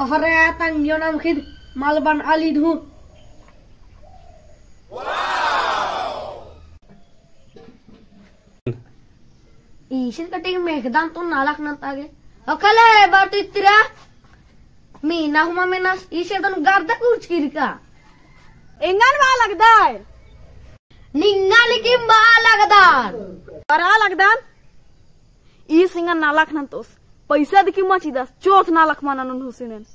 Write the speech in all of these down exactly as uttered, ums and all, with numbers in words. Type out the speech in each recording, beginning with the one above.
अहरे तंग्यो नमखिद मल बन अली धू। ईसिन कटिक मेघदान तो नालख नन्तागे। ओखले बार तो इत्रा। मीना हुमा मेनस ईसे दन गर्दा कुर्च किरका। एंगन बआ लगदय। निंगा लेकिन बआ लगदन। बरआ लगदन। ईस एंगन नालख नन्तोस। पैसा दिकी मा चिदस। चोथ नालख मना नुन हुसिनन।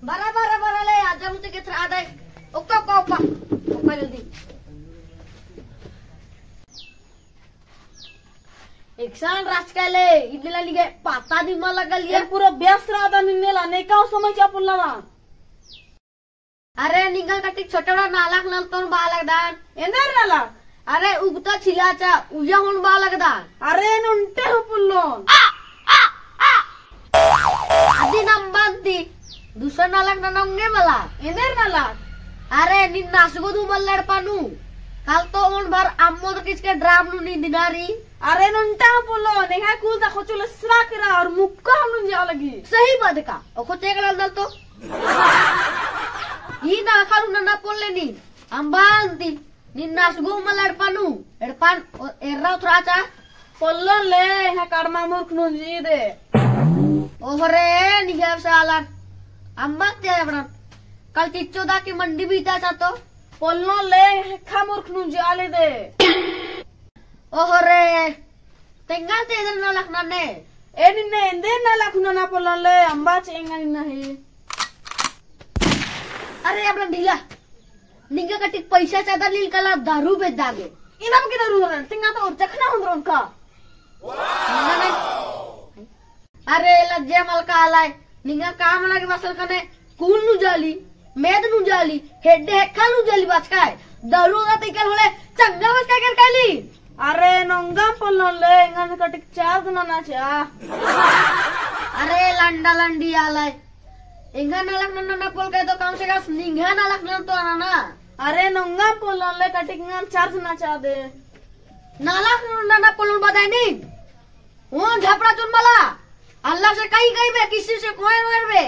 बरा, बरा, बरा ले, आजा मुझे के थ्रा दे। ओक्का, ओक्का, ओक्का। ओक्का जल्दी। एकसन राजकाले, इदला लिगे पता दिम मा लगल ये। पूरा व्यस्त रअदन इन्नेला, नेका समय चा पुल्ला ना। अरे, निंगा कटिक छोटे बड़ा नालख नन्तोन बआ लगदन। एन्देर नालख? अरे, उगता छिला चा, उया होन बआ लगदन। अरे, नुन्टे हो पुल्लोन। अदिन अम्बा अन्ती, दूसरा नालख नना ओंगे मला। एन्देर नालख? अरे, निन्ना असगो दू मल्ला एड़पा नू। कल तो ओन भर अम्मो तो किचके ड्राम नू नींदिना रई। अरे, नुन्टा हो पुल्लोन, नेहा कुल ता खोचो लसरा केरा और मुक्का हम नुंजा लगी। सही बात का, ओखो चेक लाल दल तो। ई नालख नू नना पोल्ले नी, अम्बा अन्ती, निन्ना असगो मल्ला एड़पा नू, एड़पा नू, ओ, एर्रा उतरा चा। पोल्लोन ले, एंग्है कड़मा मूर्ख नू जी दे। ओहरे, निंग्है साला, अम्मा ते बड़न। कल चिच्चो दा की मंडी बीता चा तो। पोल्लोन ले, एंग्है ख़ा मूर्ख नू जी आले दे। ओहो रे, तेंगा ते एन्देर नालख नने। ए निन्ने एन्देर नालख नना पोल्लोन ले, अम्बा चे एंगा निन्ना ही। अरे, अबड़ा ढीला। निंगा कटिक पैसा चादर लील कला दारू बेच दागे। इनम के दारू नरन, तेंगा तो और चखना होन्दरन का। अरे लज्जे मलका आलय, निंगा काम लगे बसल कने कुल नू जाली, मेद नू जाली, हेड्डे हेक्खा नू जाली बचकाय, दारू गा तिकल होले चंगा बचकाय कर काली। अरे नोंगम पोल्लोन ले, एंगन कटिक चार्ज नना चा। अरे लंडा लंडी आलय, एंगा नालख नन्ना ना पोल कहे तो कम से कम निंगा नालख नन तो आना ना। अरे नोंगम पोल्लोन ले, कटिक एंगन चार्ज नना चा दे। नालख नन्ना ना पोल्लोन बदाय नी। ओन झपड़ा चुन मला, अल्लाह से कई कई बे, किसी से कोई रोए बे।